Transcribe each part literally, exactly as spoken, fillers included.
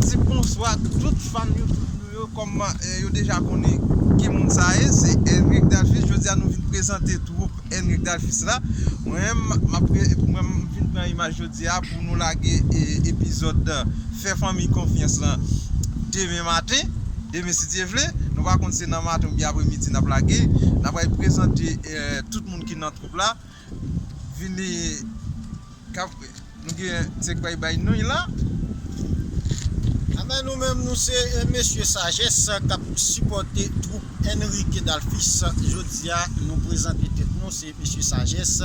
Di bonswa tout fan YouTube nou yo, kòm eh, yo deja konnen ki moun sa ye, se Henrick Dalfis. Jodi a nou vin prezante twoup Henrick Dalfis la. Mwen menm, m ap pre- mwen menm vin pran imaj jodi a pou nou lage eh, epizòd eh, Fè Fanmi Konfyans lan demen maten. Demen si Dye vle, nou pa konn se nan maten oubyen apremidi n ap lage. N ap al prezante eh, tout moun ki nan twoup la. Vini k ap Nou gen se k bay bay nou la. Anben nou menm nou se eh, mesye Sajès k ap sipòte twoup Enrique Dalfis. Jodi a nou prezante tèt nou se mesye Sajès.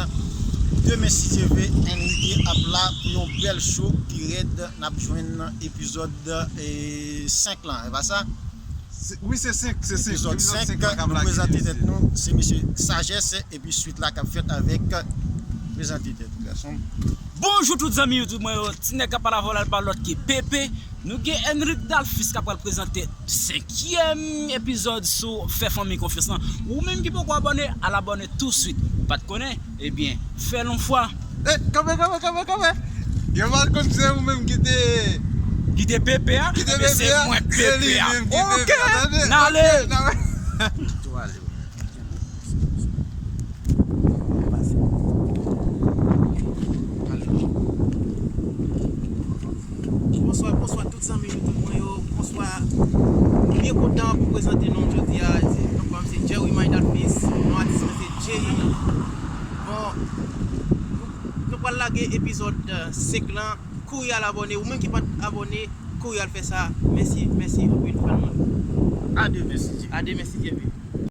Demen si Dye vle Enrique ap la pou yon bèl show pi rèd. N ap jwenn epizòd eh, senk lan, e pa sa? Se- Wi, se senk, se senk. Epizòd senk la k ap nou prezante tèt nou se mesye Sajès. Epi swit la k ap fèt avèk prezante tèt ou gason. Bonjou tout zanmi YouTube mwen yo, ti nèg k ap pale avè w la l pa lòt ke Pepe. Nou gen Enrick Dalfis k ap pral prezante senkyèm epizòd sou Fè Fanmi Konfyans lan. Ou menm ki poko abòne, al abòne touswit. Ou pa t konnen? Ebyen, fè l yon fwa. Eh, kanpe, kanpe, kanpe, kanpe. Yo pa t konn se ou menm ki te Ki te Pepe a? Ki te Ebyen, se Pepe a? Mwen Se li Pepe a. Menm ki Oke, Pepe a. Tande? N ale. Oke, n ale. Tou ale. Bonswa, bonswa tout zanmi YouTube mwen yo. Bonswa. Byen kontan pou prezante non m jodi a. Se- Non pa m se Jerry Maynard Fils. Non atis mwen se Jerry. Bon, nou, nou pral lage epizòd eh, senk lan. Kouri al abòne. Ou menm ki pa t abòne, kouri al fè sa. Mèsi, mèsi anpil fan mwen. A demen si Dye. A demen si Dye vle.